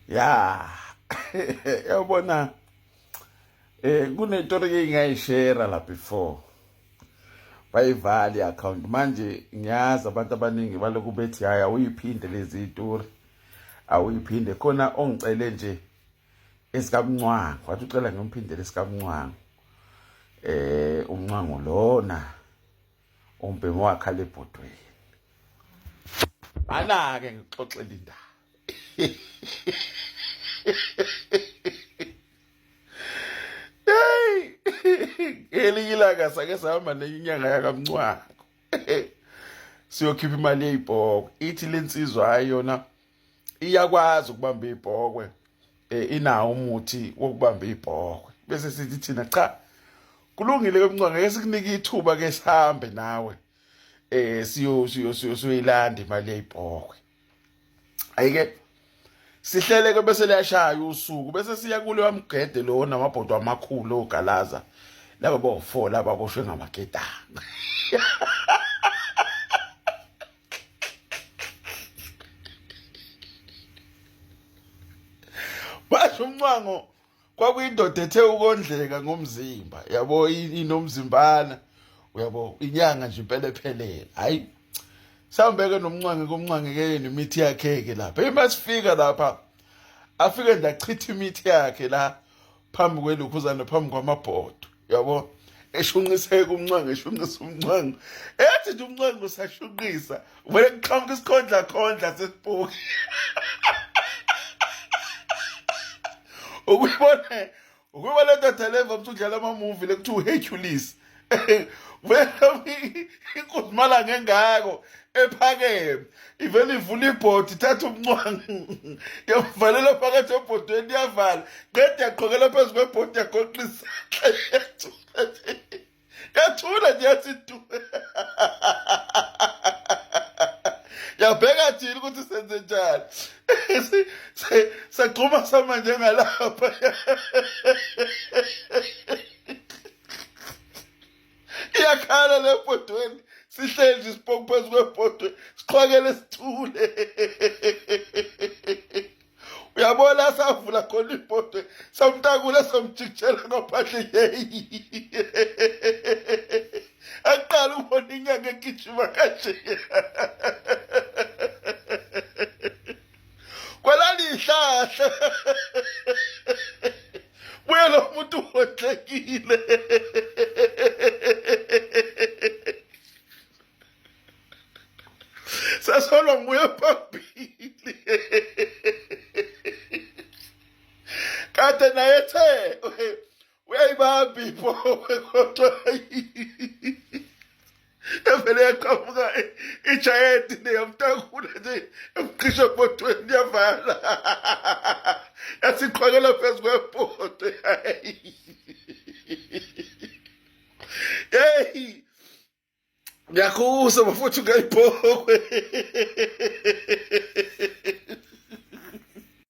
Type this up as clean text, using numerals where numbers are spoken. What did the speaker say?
Ya. Yabona kunento ke ngayishare la before. Bayivala i-account manje ngiyazi abantu abaningi balokhu bethi hayi awuyiphinde lezi itori awuyiphinde khona ongicele nje esikamncwango wathi ucela ngimphindele esikamncwango umncwango lona umbhemu wakhala ebhodweni bana-ke ngixoxela indaba. Hey, ngelinye ilanga sake sahamba nenye inyanga yakamncwango siyokhipha imali yeyibhokwe. Ithi le nsizwa hayi yona iyakwazi ukubamba ibhokwe, inawo umuthi wokubamba ibhokwe. Bese sithi thina cha, kulungile ke mncwango, ngeke sikunike ithuba ke sihambe nawe siyo siyo siyo siyoyilanda imali yeyibhokwe. Ayike sihlele ke bese liyashaya usuku bese siya kuleyo mgede lo namabhodo amakhulu ogalaza laba bo4 laba boshwe ngamaketanga. Basho umncwango kwakuyindoda ethe ukondleka ngomzimba, yabo, inomzimbana, uyabo, inyanga nje impela ephelele. Hayi, sihambeke nomncwango komncwango ke nemithi yakhe ke lapha. Hey, masifika lapha afike nje achitha imithi yakhe la phambi kwelukhuzana, phambi kwamabhodo, yabo, eshunqiseka umncwango, eshunqisa umncwango, ethi nje umncwango usashunqisa vele kuqhamuka isikhondla khondla sesipoki. Ukuyibona ukuyibona ndoda le mva udlala ama-movie le kuthiwa uHercules, vele inkuzimala ngengako ephakeme ivele ivula ibhodi ithatha umncwango yamvalela phakathi ebhodweni, iyavala qede yaqhokela phezu kwebhodi yagoqa isandla yathula nje yathi tu, yabheka thina ukuthi senze njani. Sagxuma sama njengalapha, iyakhala le bhodweni, sihleli nje isipoku phezu kwebhodwe siqhwakele sithule. Uyabona savula khona ibhodwe samtakula samjikijela ngaphandle. Yeyi, aqala ukubona inyanga egijima kanje kwalalihlahla, buye lo muntu wondlekile. Sasolwa nguye phambili kade naye ethe uyayibamba ibhokwe, kodwa evele yaqhamuka ijayenti neyamtakula nje emqisha ebhodweni yavala yasiqhwakela phezu kwebhodwe. Hey, ngiyakhuza bafowethu ngayibhokwe.